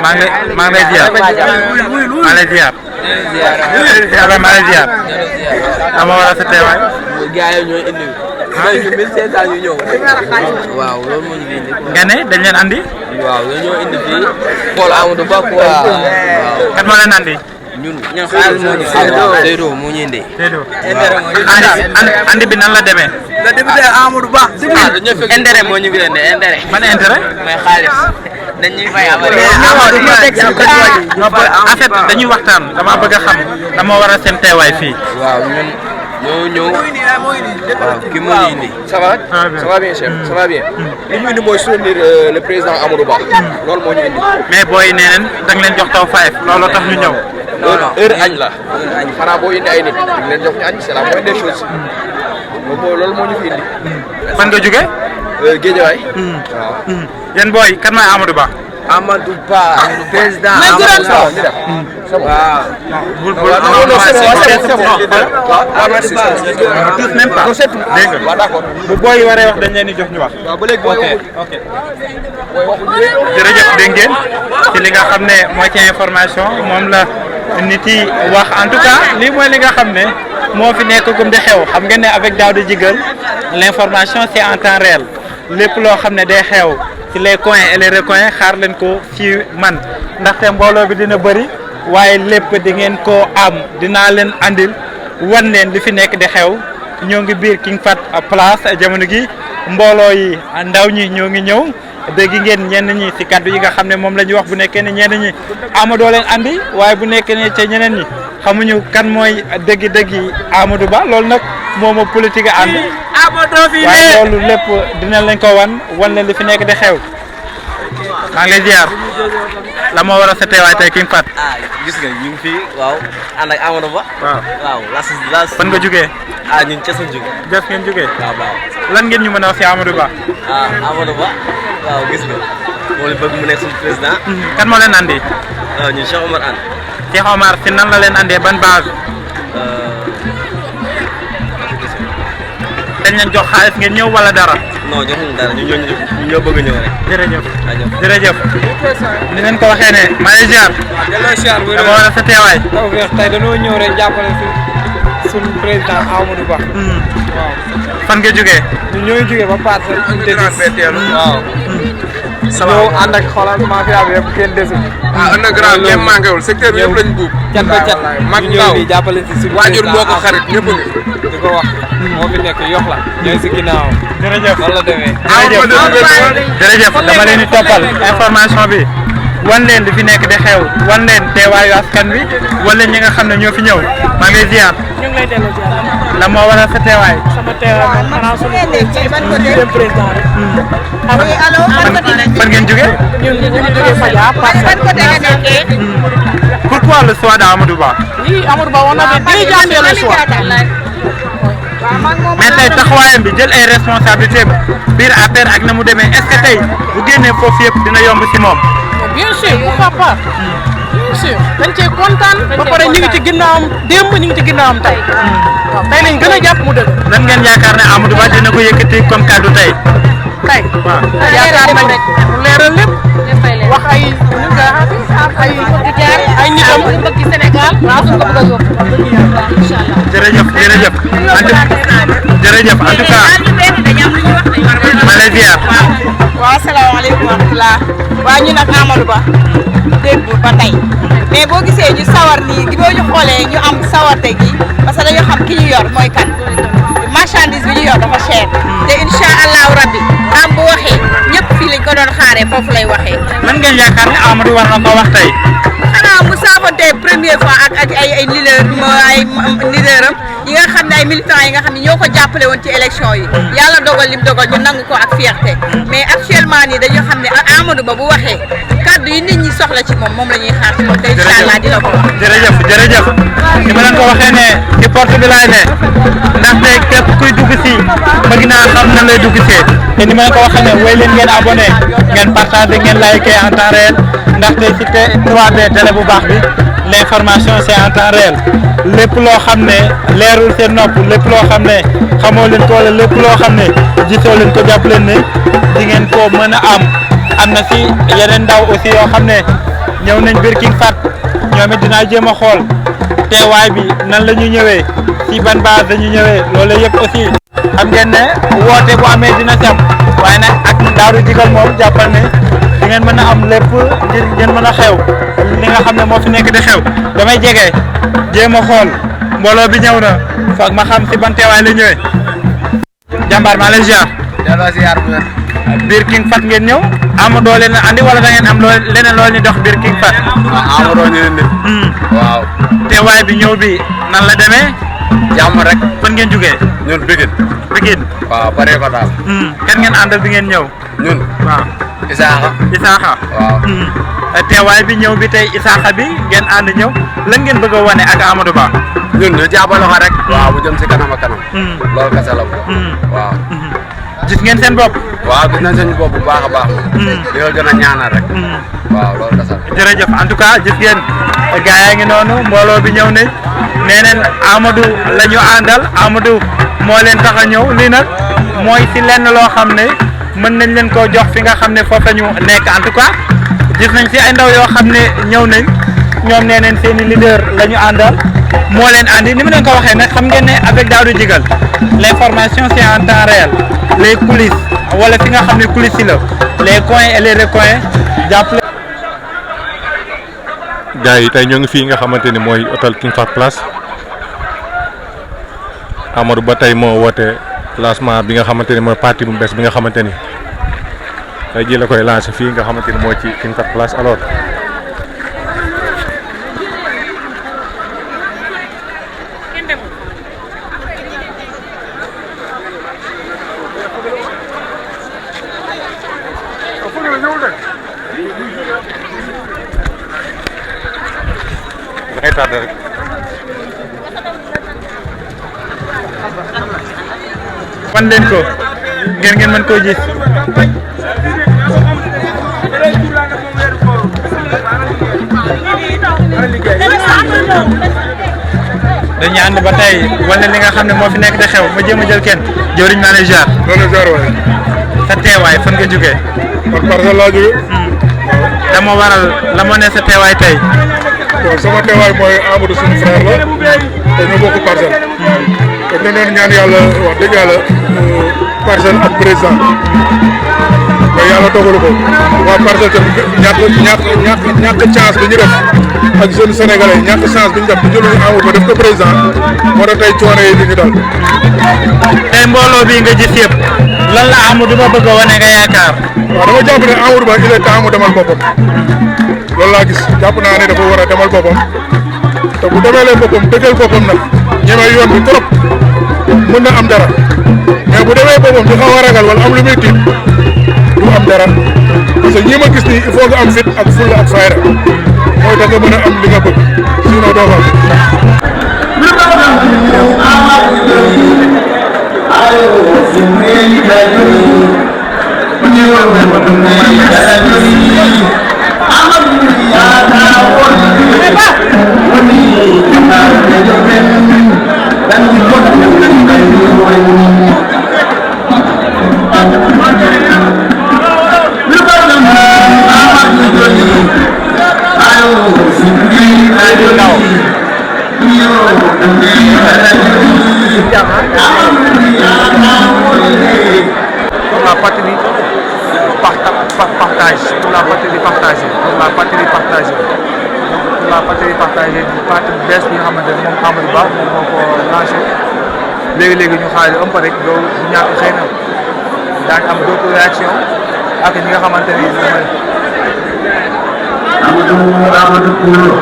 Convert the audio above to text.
maa ngi lay ziar maa ngi lay ziar dama war a sa teewaay. gars yi ñooy indi. mais ñu 1500 ñu ñëw. waaw loolu moo ñu fi indi. nga ne dañ leen andi. waaw ñoo indi fii. xool Amadou Ba quoi. waaw. kat moo leen andi. ñun xaalis moo ñu indi. Seydou moo ñu indi. Seydou andi bi nan la demee. la député Amadou Ba. intérêt moo ñu fi indi intérêt. ban intérêt. mais xaalis. dañuy fay en fait dañuy waxtaan dama bëgg a xam dama war a seen teewaay fii. waaw ñun ñoo ñëw. waaw kii moo ñu indi. ça va ça va bien chef ça va bien. li ñu indi mooy soutenir le président Amadou Ba. loolu moo ñu indi. mais booy nee nañ da nga leen jox taw 5 looloo tax ñu ñëw. heure añ la. xanaa boo indi ay nit di leen jox ñu añ c'est la moindre des choses. loolu moo ñu fi indi. fan nga jóge. Guédiawaye. waaw. yéen booy kan mooy Amadou Ba. Amadou Ba. président Amadou Ba. waaw. bul même pas dégg nga bu booy yi waree wax dañ leen di jox ñu wax. ok. jërëjëf dégg ngeen ci li nga xam ne mooy ci information moom la nit yi wax en tout cas lii mooy li nga xam ne moo fi nekk gum di xew xam ngeen ne avec Daouda Djigal l'information c'est en temps réel lépp loo xam ne day xew ci les coins et les recoins xaar leen ko ci man ndaxte mbooloo bi dina bëri waaye lépp di ngeen koo am dinaa leen andil wan leen li fi nekk di xew ñoo ngi biir King Fahd Place jamono gi mbooloo yi ndaw ñi ñoo ngi ñëw dégg ngeen ñenn ñi ci kaddu yi nga xam ne moom la ñuy wax bu nekkee ne ñenn ñi Amadou leen andi waaye bu nekkee ne ca ñeneen ñi xamuñu kan mooy dëgg-dëgg Amadou Ba loolu nag moom a politique a ànd waaye loolu lépp dina leen ko wan leen li fi nekk di xew. maa ngi lay ziar la moo war a sa teewaay tey King Fahd. gis nga ñu ngi fii waaw ànd ak Amadou Ba. waaw fan nga jógee. ñun ca suñu jógee. jëf ngeen jógee. waaw. lan ngeen ñu mën a wax si Amadou Ba. Amadou Ba waaw gis nga moo leen bëgg mu nekk suñu président. kan moo leen andi. ñun Cheikh Omar Anne. Cheikh Omar si nan la leen andee ban base. dañ leen jox xaalis ngeen ñëw wala dara. non joxuñu dara ñu ñoo bëgg a ñëw rek. jërëjëf ni leen ko waxee ne maa ngi ziar. dama war a sa teewaay. tey dañoo ñëw rek jàppale suñu président Amadou Ba. waaw. fan nga jógee. ñun ñoo ngi jógee ba Parcelles. waaw. ñëw ànd ak xoolal mafia bi yëpp kenn desul. underground kenn manqué wul secteur bi yëpp lañ buub. cat ba cat mag ñu ñëw di jàppale si suñu waajur moo ko xarit ñëpp ngi. di ko wax moo fi nekk yox la ñooy si ginnaaw. jërëjëf loolu la demee. jërëjëf dama leen di toppal information bi wan leen li fi nekk di xew wan leen teewaayu askan wi wan leen ñi nga xam ne ñoo fi ñëw maa ngi lay ziar. ñu ngi lay delloo ziar. la moo waral sa teewaay. sama teewaay moom xanaa suñu président rek. fan ngeen jógee. ñun ñu ngi jógee Fadia Parcelles. pourquoi le choix d'Amadou Ba. oui Amadou Ba on avait déjà fait le choix. mais tey taxawaayam bi jël ay responsabilités biir affaire ak na mu demee est-ce que tey bu génnee foofu yëpp dina yomb ci moom. bien sûr pourquoi pas. bien sûr dañ cee kontaan. ba pare ñu ngi ci ginnaawam démb ñu ngi ci ginnaawam tey. waaw tey lañ gën a jàpp mu dëgg. lan ngeen yaakaar ne Amadou Ba dina ko yëkkati comme kaddu tey. tey waaw yaakaar nañ mu leeral lépp. wax ay nitam. bëgg Sénégal. waaw su ko bëgg a yóbbu. jërëjëf en tout cas ma lay ziar. waaw asalaamaaleykum wa rahmatulah. waa ñun ak Amadou Ba dégg ba tey mais boo gisee ñu sawar nii boo ñu xoolee ñu am sawarte gi parce que dañoo xam ki ñu yor mooy kan marchandise bi ñu yor dafa cher te incha allahu rabbi am bu waxee ñëpp fii lañ ko doon xaaree foofu lay waxee. lan ngeen yaakaar ne Amadou war na ko wax tey. xanaa mu saafante première fois ak ay leader am yi nga xam ne ay militants yi nga xam ne ñoo ko jàppale woon ci élection yi yàlla dogal lim dogal ñu nangu ko ak fierté mais actuellement nii dañoo xam ne Amadou Ba bu waxee kaddu yi nit ñi soxla ci moom la ñuy xaar ci moom te incha allah dina ko wax. jërëjëf ni ma leen ko waxee ne ci porte bi laay ne ndaxte képp kuy dugg si bëgg naa xam nan lay dugg see te ni ma leen ko waxee ne way leen ngeen abonné ngeen partagé ngeen liké en temps réel ndaxte ci 3D télé bu baax bi l'information c'est en temps réel lépp loo xam ne leerul seen nopp lépp loo xam ne xamoo leen ko wala lépp loo xam ne gisoo leen ko jàpp leen ne di ngeen ko mën a am na si yeneen ndaw aussi yoo xam ne ñëw nañ biir King Fahd ñoom it dinaa jéem a xool teewaay bi nan la ñu ñëwee si ban base la ñu ñëwee loolu yëpp aussi xam ngeen ne woote bu amee dina si am waaye nag ak Daouda Djigal moom jàppal ne di ngeen mën a am lépp ngir ngeen mën a xew li nga xam ne moo fi nekk di xew damay jege jéem a xool mbooloo bi ñëw na foog ma xam si ban teewaay la ñëwee jàmbaar maa lay ziar. delloo ziar bu wér. biir King Fahd ngeen ñëw Amadou leen andi wala da ngeen am leneen loolu ñu dox biir King Fahd. waaw Amadou ñu indi. waaw. teewaay bi ñëw bi nan la demee. jàmm rek. fan ngeen jugee. ñun Pikine. Pikine. waaw bëree ko daal. kan ngeen àndal bi ngeen ñëw. ñun. waaw. Isaaxa. waaw. teewaay bi ñëw bi tey Isaaxa bi ngeen ànd ñëw lan ngeen bëgg a wane ak Amadou Ba. ñun ñu jàppale ko rek. waaw bu jëm si kanam ak kanam. loolu kese la waaw. gis ngeen seen bopp. waaw gis nañ seen bopp bu baax a baax. di nga gën a ñaanal rek. waaw loolu kese la. jërëjëf en tout cas gis ngeen gaa yaa ngi noonu mbooloo bi ñëw nañ nee neen Amadou la ñu àndal Amadou moo leen tax a ñëw lii nag mooy si lenn loo xam ne mën nañ leen koo jox fi nga xam ne foofu la ñu nekk en tout cas gis nañ si ay ndaw yoo xam ne ñëw nañ ñoom nee neen seen i leader la ñu àndal moo leen andi ni mu leen ko waxee nag xam ngeen ne avec Daouda Djigal l'information c'est en temps réel les coulisses wala fi nga xam ne coulisses yi la les coins et les recoins jàppale. gars yi tey ñoo ngi fii nga xamante ni mooy hôtel King Fahd Palace Amadou Ba tey moo woote lancement bi nga xamante ni mooy parti bu bees bi nga xamante ni tey jii la koy lancé fii nga xamante ni mooy ci King Fahd Palace alors. dangay tardé rek. wan leen ko ngeen mën koo gis. dañuy ànd ba tey wane li nga xam ne moo fi nekk di xew ma jéem a jël kenn jëwriñ maa lay jaar. loolu jaar waay. sa teewaay fan nga jógee. man Parcelles laa jógee. dama waral la moo ne sa teewaay tey. waaw sama teewaay mooy Amadou suñu frère la te ñoo bokk Parcelles. te ñu doon ñaan yàlla wax dëgg yàlla Parcelles am président mais yàlla dogalu ko waa Parcelles tamit ñàkk chance bi ñu def ak jeunes sénégalais ñàkk chance bi ñu def di jëluñu Amadou Ba def ko président moo tax tey coono yi di ñu dal. tey mbooloo bii nga gis yëpp lan la Amadou Ba bëgg a wane nga yaakaar. waaw dama jàpp ne Amadou Ba il est temps mu demal boppam loolu laa gis jàpp naa ne dafa war a demal boppam te bu demeelee boppam dëggal boppam nag ñeme yoon bi trop mën na am dara mais bu demee boppam du xaw a ragal wala am lu muy tiit du am dara parce que ñi ma gis nii il faut nga am fit ak fulla ak fayda mooy tax nga mën a am li nga bëgg sinon doo ko am. La patrie partage, pour la patrie partagée, pour la patrie partagée. Pour la patrie partagée, parti bu bees bi nga xamante ne moom Amadou Ba moom moo ko lancé léegi-léegi ñu xaar un peu rek doo ñàkk xëy na daañu am d'autres réactions ak ñi nga xamante ni Amadou Koulou